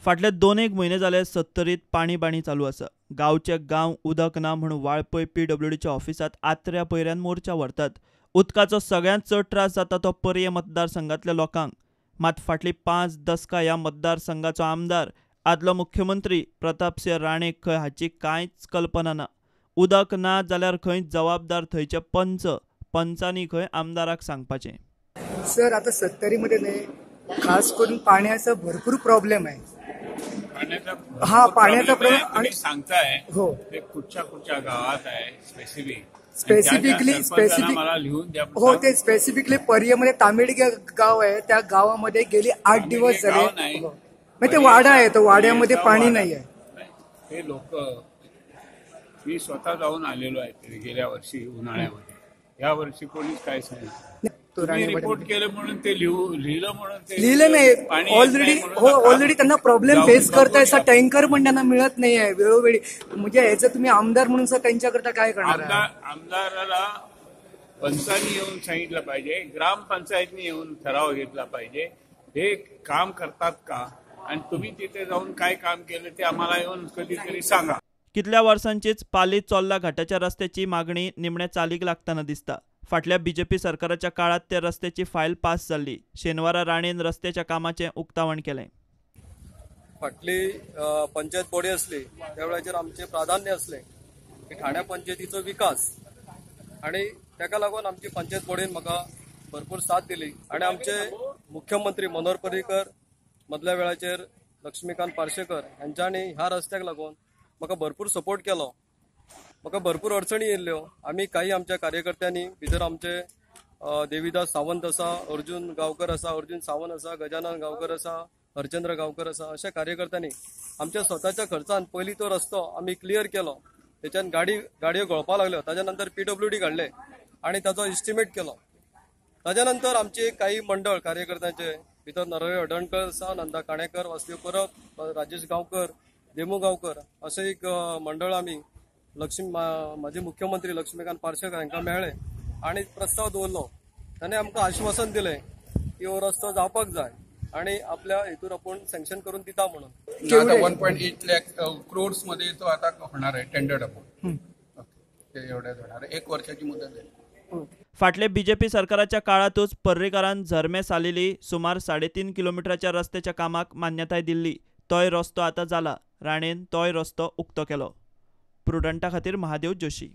फाटले 2-1 म्हयने जाले सत्तरीत पाणी बाणी चालू आसा. गांवचे गांव उदक ना म्हूण वाळपय पीडब्ल्यूडीच्या ऑफिसांत आत्र्या पयऱ्यान मोर्चा व्हरतात. उदकाचो सगळ्यांत चड त्रास जाता तो पर्ये मतदारसंघातल्या लोकांक. मात फाटली 5 दसकां ह्या मतदारसंघाचो आमदार आदलो मुख्यमंत्री प्रतापसिंह राणे खंय हाची कांयच कल्पना ना. उदक ना जाल्यार खंय जबाबदार थंयचे पंच, पंचांनी खंय आमदाराक सांगपाचें. सर, आता सत्तरीमध्ये नाही, खास करून पाण्याचा भरपूर प्रॉब्लेम आहे. हा पाण्याचा प्रॉब्लेम आणि सांगताय हो, ते कुठच्या कुठच्या गावात आहे स्पेसिफिक? स्पेसिफिकली मला लिहून द्या. हो, ते स्पेसिफिकली पर्यमध्ये तांबेडी गाव आहे, त्या गावामध्ये गेली 8 दिवस झाले. ते वाडा आहे, तो वाड्यामध्ये पाणी नाही आहे. हे लोक मी स्वतः जाऊन आलेलो आहे गेल्या वर्षी उन्हाळ्यामध्ये. या वर्षी कोणीच काय सांगितलं, रिपोर्ट केलं म्हणून ते लिहिलं म्हणून ते लिहिलं नाही. ऑलरेडी हो, ऑलरेडी त्यांना प्रॉब्लेम फेस करताय सर. टँकर पण त्यांना मिळत नाही आहे वेळोवेळी. म्हणजे याचं तुम्ही आमदार म्हणून सर त्यांच्याकरता काय करणार? आमदाराला पंचांनी येऊन सांगितलं पाहिजे, ग्रामपंचायतनी येऊन ठराव घेतला पाहिजे. हे काम करतात का आणि तुम्ही तिथे जाऊन काय काम केलं ते आम्हाला येऊन कधीतरी सांगा. कितल्या वर्सांचीच पाली चोल्ला घाटाच्या रस्त्याची मागणी निमण्या चालीक लागताना दिसता. फाटल्या बीजेपी सरकाराच्या काळात त्या रस्त्याची फायल पास जाल्ली. शेनवारा राणेन रस्त्याच्या कामाचें उक्तावण केलें. फाटली पंचायत बॉडी आसली त्या वेळाचेर आमचें प्राधान्य आसलें की ठाण्या पंचायतीचो विकास, आनी ताका लागून आमची पंचायत बॉडीन म्हाका भरपूर साथ दिली. आनी आमचे मुख्यमंत्री मनोहर पर्रीकर मदल्या वेळाचेर लक्ष्मीकांत पार्सेकर हांच्यांनी ह्या रस्त्याक लागून म्हाका भरपूर सपोर्ट केलो. म्हाका भरपूर अडचणी येयल्ल्यो. आमी काही आमच्या कार्यकर्त्यांनी भितर आमचे देवीदास सावंत आसा, अर्जुन गांवकर आसा, अर्जुन सावंत आसा, गजानन गांवकर आसा, हरचंद्र गांवकर आसा, अशा कार्यकर्त्यांनी आमच्या स्वताच्या खर्चान पयलीं तो रस्तो आमी क्लियर केलो. तेच्यान गाडयो गळपाक लागल्यो. ताज्या नंतर पीडब्ल्यूडी काडले आनी ताचो इस्टिमेट केलो. ताज्या नंतर आमचे काही मंडळ कार्यकर्त्यांचे भितर नरहरी हळदणकर आसा, नंदा काणेकर, वासुदेव परब, राजेश गांवकर, देमू गांवकर अशें एक मंडळ आमी माजी मुख्यमंत्री लक्ष्मीकांत पार्सेकर हांकां मेळ्ळे आनी प्रस्ताव दवरलो. ताणें आमकां आश्वासन दिलें की हो रस्तो जावपाक जाय आनी आपल्या हेतूर आपूण सँक्शन करून दिता म्हणून. आता 1.8 लाख क्रोर्स मध्ये तो आता होणार आहे टेंडर्ड आपण, ते एवढ्याच होणार आहे. 1 वर्षाची मुदत आहे. फाटले बीजेपी सरकाराच्या काळातूच पर्रीकारान झरमे सालेली सुमार 3.5 किलोमिटराच्या रस्त्याच्या कामाक मान्यताय दिल्ली. तोय रस्तो आतां जाला. राणेन तोय रस्तो उक्तो केलो. प्रुडंटा खातीर महादेव जोशी.